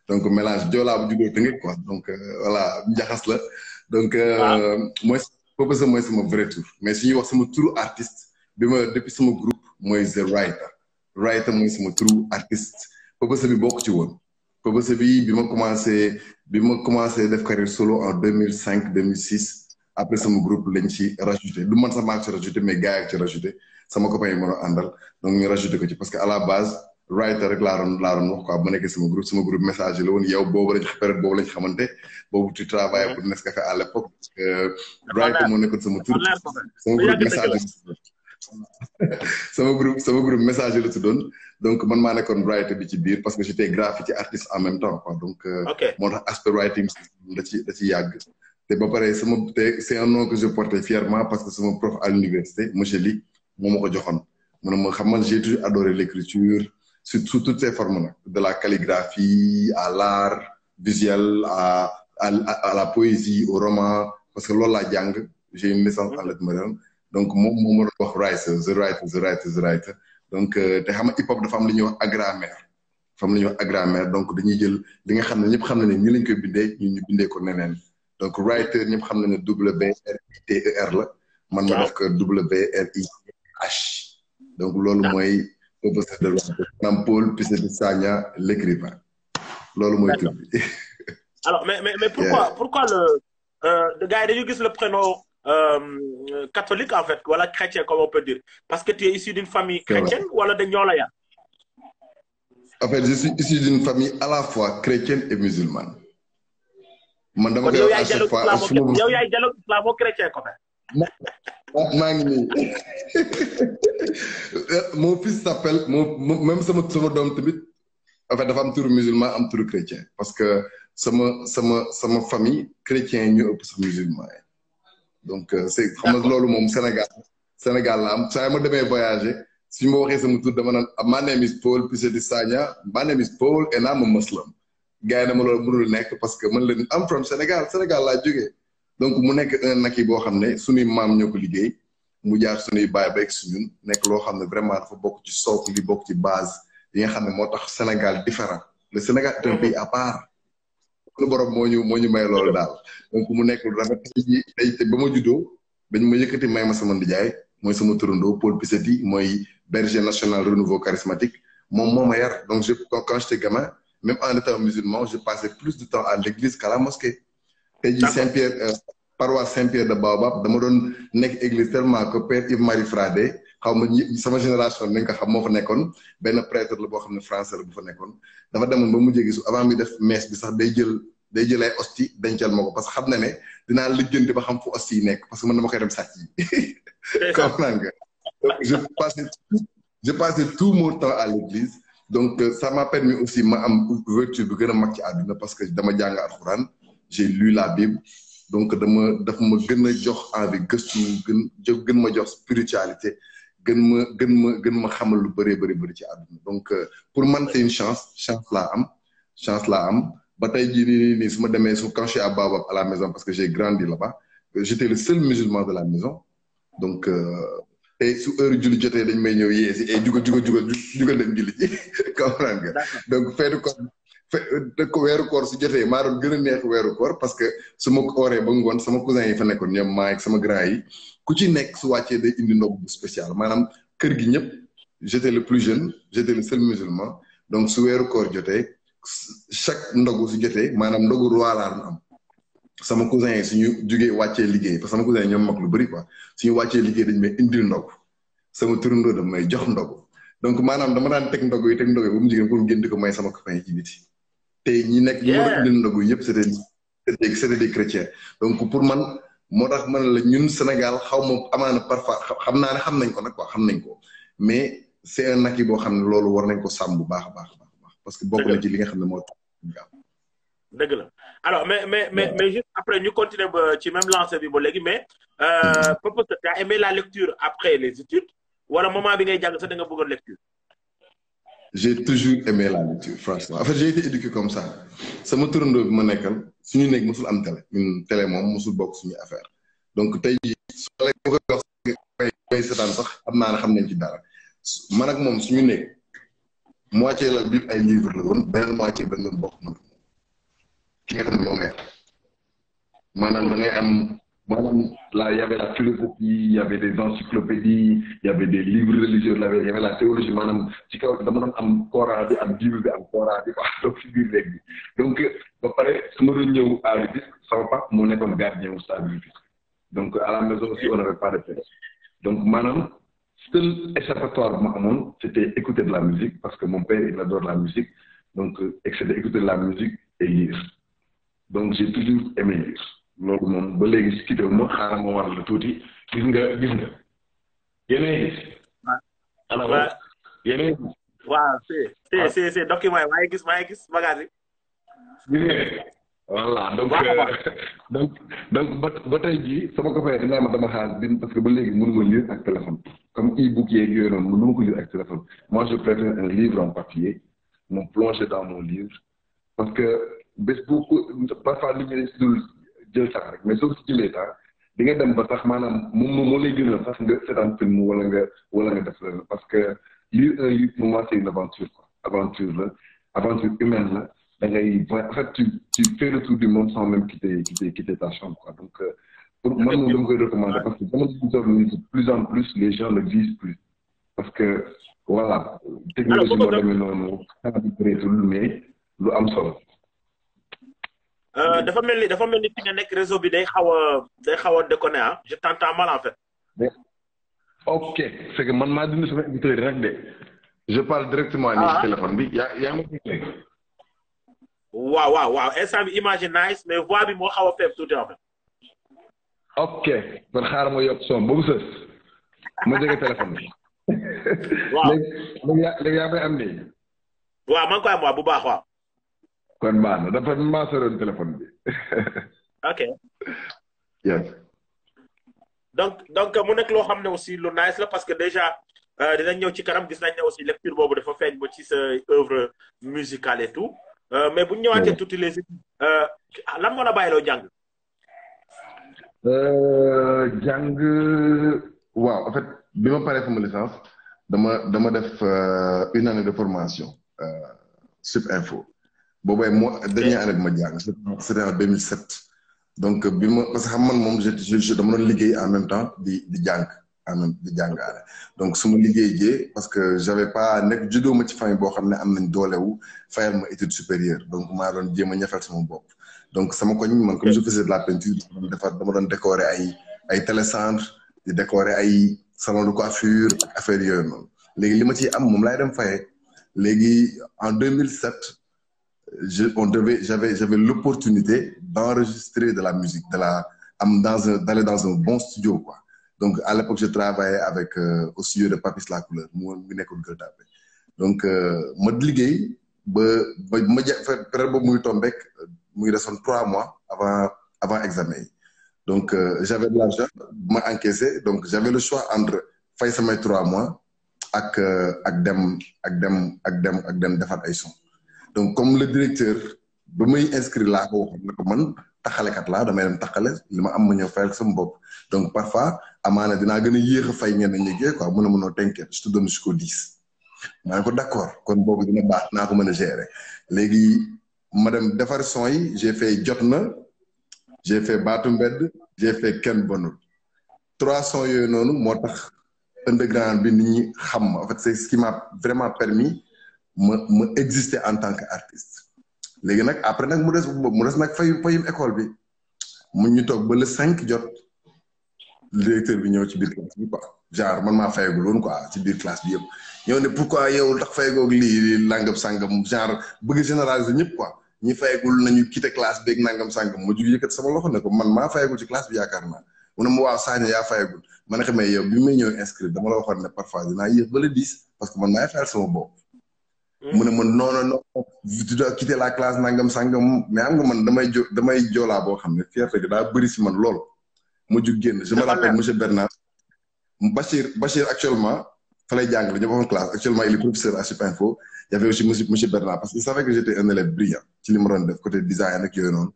donc mélange joolaa bu jugee Tëngéej quoi donc voilà njaxas la donc mooy Purpose mooy sama vrai tour mais su ñuy wax sama turu artiste bi ma depuis sama groupe mooy The Writer Writer mooy sama turu artiste Purpose bi bokk ci woon Purpose bi ma commencé def carrière solo en 2005 2006 après sama groupe lañ ci rajouté du man sax maa ci rajouté mais gars yi ci rajouté sama copain yi mën a àndal donc ñu rajouté ko ci parce que à la base Writer rek laa doon wax quoi bu nekkee sama groupe message la woon yow boobu lañ période boobu lañ xamante boobu tu travailles pour Nescafé à l'époque parce que Writer moo nekkoon sama tur sama groupe message sama groupe message la tuddoon donc man maa nekkoon Writer bi ci biir parce que j'étais graffiti artiste en même temps quoi donc moo tax aspect writing da ci yàgg te ba pare c'est un nom que je portais fièrement parce que sama prof à l'université monsieur Ly moo ma ko joxoon mu ne ma xam man j'ai toujours adoré l'écriture sous toutes ses formes nag de la calligraphie à l'art visuel à la poésie au roman parce que loolu laa jàng j'ai une licence en lettres modernes donc moom moo ma doon wax the writer donc te xam nga hip hop dafa am li ñuy wax agrammaire donc dañuy jël li nga xam ne ñëpp xam ne ñi lañ koy bindee ñu bindee ko neneen donc writer ñëpp xam ne WRITER la man ma def ko WRITH donc loolu mooy Purpose de Writer maanaam Paul Picetty Sagna l'écrivain loolu mooy tur bi. Alors mais pourquoi le gars yi dañu gis le prénom catholique en fait wala chrétien comme on peut dire parce que tu es issu d'une famille chrétienne wala dañ ñoo la yar. En fait je suis issu d'une famille à la fois chrétienne et musulmane. man dama koy à chaque fois yow yaay dialogue islamo-chrétien ko maa ngi nii mon fils s'appelle même sama doom tamit en fait dafa am turu musulman am turu chrétien parce que sama famille chrétien ñu ëpp sax musulman yi donc c'est xam nga loolu moom Sénégal la am saa ma demee voyager si ma waxee sama tur dama naan my name is Paul Picetty Sagna my name is Paul and I'm a Muslim gars yi dama loolu mënul nekk parce que man leen am from Sénégal laa jógee donc mu nekk un naki boo xam ne suñuy maam ñoo ko liggéey mu jaar suñuy baay ba ak suñun nekk loo xam ne vraiment dafa bokk ci socle li bokk ci base yi nga xam ne moo tax Sénégal différent le Sénégal est un pays à part lu borom moo ñu may loolu daal donc mu nekk lu rafet tey ba ma juddoo dañ ma yëkkati may ma sama ndijaay mooy sama turandoo Paul Picetty mooy berger national renouveau charismatique moom moo ma yar donc quand j'étais gamin même en étant musulman je passais plus de temps à l'église qu'à la mosquée tey jii Saint-Pierre paroisse Saint-Pierre de Baobab dama doon nekk église tellement que Père Yves-Marie Fradé xaw ma sama génération nañ ko xam moo fa nekkoon benn prêtre la boo xam ne français la bu fa nekkoon dafa demoon ba mujjee gisu avant mi def messe bi sax day jël ay hostie dencal ma ko parce que xam na ne dinaa lijjanti ba xam fu hostie yi nekk parce que man dama koy dem sàcc yi comprends nga donc je passais tout mon temps à l'église donc ça m'a permis aussi ma am ouverture bi gën a mag ci àdduna parce que dama jàng alxuraan j'ai lu la Bible donc dafa ma gën a jox envie gëstu gën ma jox spiritualité gën ma xamal lu bëri ci àdduna donc pour man c'est une chance laa am ba tey jii nii su ma demee quand je suis à Baobab à la maison parce que j'ai grandi là-bas j'étais le seul musulman de la maison donc et su heure julli jotee dañ may ñëw yee si et jugal dem julli ji comprendre nga donc feetu weeru koor su jotee maa doon gën a neex weeru koor parce que su ma ko ooree ba ngoon sama cousin yi fa nekkoon ñoom maa ak sama grand yi ku ci nekk su wàccee day indi ndog bu spécial maanaam kër gi ñëpp j'étais le plus jeune j'étais le seul musulman donc su weeru koor jotee chaque ndogu su jotee maanaam ndogu roi laa doon am sama cousin yi suñu jugee wàccee liggéey parce que sama cousin yi ñoom mag lu bëri quoi suñu wàccee liggéey dañ may indil ndog sama turandoo da may jox ndog donc maanaam dama daan teg ndog yi ba mu jigéen pour mu génn di ko may sama copain yi ci biti te ñi nekk ñi ma doon indil ndog yi yëpp c'était des chrétiens donc pour man moo tax man la ñun Sénégal xaw ma amaana parfois xam naa ne xam nañ ko nag quoi xam nañ ko mais c'est un acquis boo xam ne loolu war nañ ko sàmm bu baax a baax parce que bokk na ci li nga xam ne moo tax dëgg la alors mais juste après ñu continuer ba ci même lancé bi ba léegi mais Purpose tu as aimé la lecture après les études wala moment bi ngay jàng sax da nga bëggoon lecture. J'ai toujours aimé la lecture franchement en fait j'ai été éduqué comme ça sama turandoo bi ma nekkal suñu nekk mosul am télé ñun télé moom mosul bokk suñu affaire donc tey jii soo leen koy wax may seetaan sax xam naa ne xam nañ ci dara man ak moom suñu nekk moitié la bi ay livre la woon beneen moitié benn bokk na ki nga xam ne moo ngay maanaam da ngay am maanaam là il y avait la philosophie il y avait des encyclopédies il y avait des livres religieux il y avait la théologie maanaam ci kaw dama doon am Coran bi am Bible bi am Coran bi wax donc ci biir léeg bi donc ba pare su ma doon ñëw à Rufisque sama papa moo nekkoon gardien au stade Rufisque donc à la maison aussi on n'avait pas de fête donc maanaam seul échappatoire bu ma amoon c'était écouter de la musique parce que mon père il adore la musique donc c'était écouter de la musique et lire donc j'ai toujours aimé lire loolu moom ba léegi si kii ma xaaral ma war la tuuti gis nga yeneen gis. alors yeneen gis. waaw c'est document maa ngi gis bagage yi. voilà donc ba tey jii sama copain dinaa ma dama xaar parce que ba léegi mënu ma lire ak téléphone comme e-book yeeg yooyu noonu mënu ma ko lire ak téléphone moi je préfère un livre en papier me plonger dans mon livre parce que bés bu parfois li ñu dul jël sax rek mais soo si jëlee temps di nga dem ba sax maanaam moom moo lay gënal sax nga seetaan film wala nga def la parce que lire un livre pour moi c'est une aventure quoi aventure humaine la da ngay en fait tu fais le tour du monde sans même quitter ta chambre quoi donc pour man moom dama koy recommander parce que dama gis de plus en plus les gens le visent plus parce que voilà technologie moo demee noonu xanaa bi bëreetul mais lu am solo. dafa mel ni fi nga nekk réseau bi day xaw a déconner ah je t'entends mal en fait. ok c'est que man maa dindi sama écouteur rek de. je parle directement nii ci téléphone bi yaa ma dégg. waaw instant bi image nice mais voix bi moo xaw a faible tuuti en fait. ok kon xaaral ma yokk son ba mu sës ma jege téléphone bi. waaw léegi yaa may am nii. waaw maa ngi koy am waaw bu baax waaw. kon baax na dafa maa soroon téléphone bi. ok. yes. donc mu nekk loo xam ne aussi lu nice la parce que déjà dinañ ñëw ci kanam gis nañ ne aussi lecture boobu dafa feeñ ba ci sa œuvre musicale et tout mais bu ñu ñëwaatee tuuti les études lan moo la bàyyiloo jàng. jàng waaw en fait bi ma paree sama licence dama def une année de formation Sup Info. boobay moo dernière année bi ma jàng c'était en 2007 donc bi ma parce que xam man moom je dama doon liggéey en même temps di jàng di jàngaale donc su ma liggéey jee parce que j'avais pas nekk juddoo ma ci famille boo xam ne am nañ doolewu fayal ma étude supérieure donc maa doon jéem a ñafal sama bopp donc sama koñ man comme je faisais de la peinture dama doon décorer ay télécentre di décorer ay salon de coiffure ak affaire yooyu noonu léegi li ma ciy am moom laay dem fayee léegi en 2007 j'avais l'opportunité d'enregistrer de la musique d'aller dans un bon studio quoi donc à l'époque je travaillais avec au studio de Papis La Couleur mu nekkoon Gueule Tapée donc ma liggéey ba ma période boobu muy tombé muy desoon 3 mois avant examen yi donc j'avais de l'argent ma encaissé donc j'avais le choix entre fay samay 3 mois ak dem defaat ay son donc comme le directeur ba may inscrire laa ko waxoon ne ko man taxalekat laa damay dem taxale li ma am ma ñëw fayal sama bopp donc parfois amaana dinaa gën a yéex a fay ñenn ñi quoi mun a mënoo t'inquiète je te donne jusqu'au 10 maa ne ko d'accord kon boobu dina baax naa ko mën a gérer léegi ma dem defar son yi j'ai fait Jotna j'ai fait Baatu Mbedd j'ai fait Kenn Bonul 3 sons yooyu noonu moo tax underground bi nit ñi xam en fait c'est ce qui m'a vraiment permis ma exister en tant qu'artiste léegi nag après nag mu des nag fayum école bi mu ñu toog ba le 5 jot directeur bi ñëw ci biir classe bi quoi genre man maa fayagul woon quoi ci biir classe bi yëpp ñëw ne pourquoi yow tax fayagoog lii nangam sangam genre bëgg généraliser ñëpp quoi ñi fayagul nañu quitter classe beeg nangam sangam ma jug yëkkat sama loxo ne ko man maa fayagul ci classe bi yaakaar naa mu ne ma waaw Sagna yaa fayagul ma ne ko mais yow bi may ñëw inscrire dama la waxoon ne parfois dinaa yéex ba le 10 parce que man maay fayal sama bopp. mu ne ma non tu dois quitter la classe nangam sangam mais am nga man damay joolaa boo xam ne fierté gi daa bëri si man lool. mu jug génn je me rappelle monsieur Bernard Bachir actuellement fa lay jàngale ñu bokkoon classe actuellement il est professeur à Sup Info il y avait aussi monsieur Bernard parce qu'il savait que j'étais un élève brillant ci li ma doon def côté design ak yooyu noonu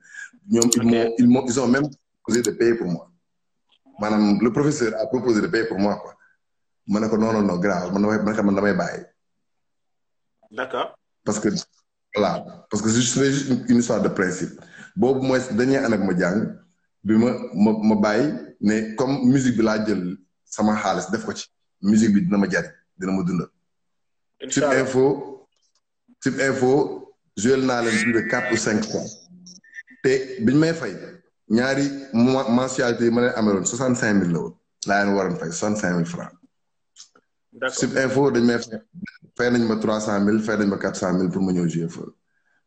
ñoom ils ont même proposé de payer pour moi maanaam le professeur a proposé de payer pour moi quoi ma ne ko non grave man damay bàyyi. D'accord. Parce que c'est juste une histoire de principe boobu mooy dernière année ma jàng bi ma bàyyi ne comme musique bi laa jël sama xaalis def ko ci musique bi dina ma jariñ dina ma dundal. Sub Info joué naa leen plus de 4 ou 5 fois te biñ may fay ñaari mensualité yi ma leen ameloon 65000 la woon laa leen waroon fay 65000 francs. d'accord Sub Info dañ may fay nañ ma 300000 fay nañ ma 400000 pour ma ñëw jouer fa.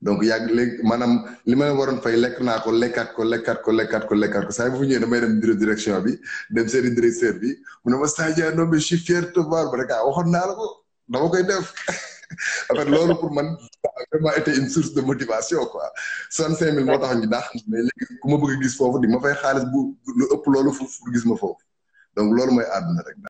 donc yàgg léegi maanaam li ma leen waroon fay lekk naa ko lekkaat ko saa bu fi ñëwee damay dem direction bi dem seeni directeur bi mu ne ma Sadia non mais je suis fier de te voir ba rek waxoon naa la ko dama koy def en fait loolu pour man ça a vraiment été une source de motivation quoi 65000 moo tax ñu daax mais léegi ku ma bëgg a gis foofu di ma fay xaalis bu lu ëpp loolu pour gis ma foofu donc loolu mooy àdduna rek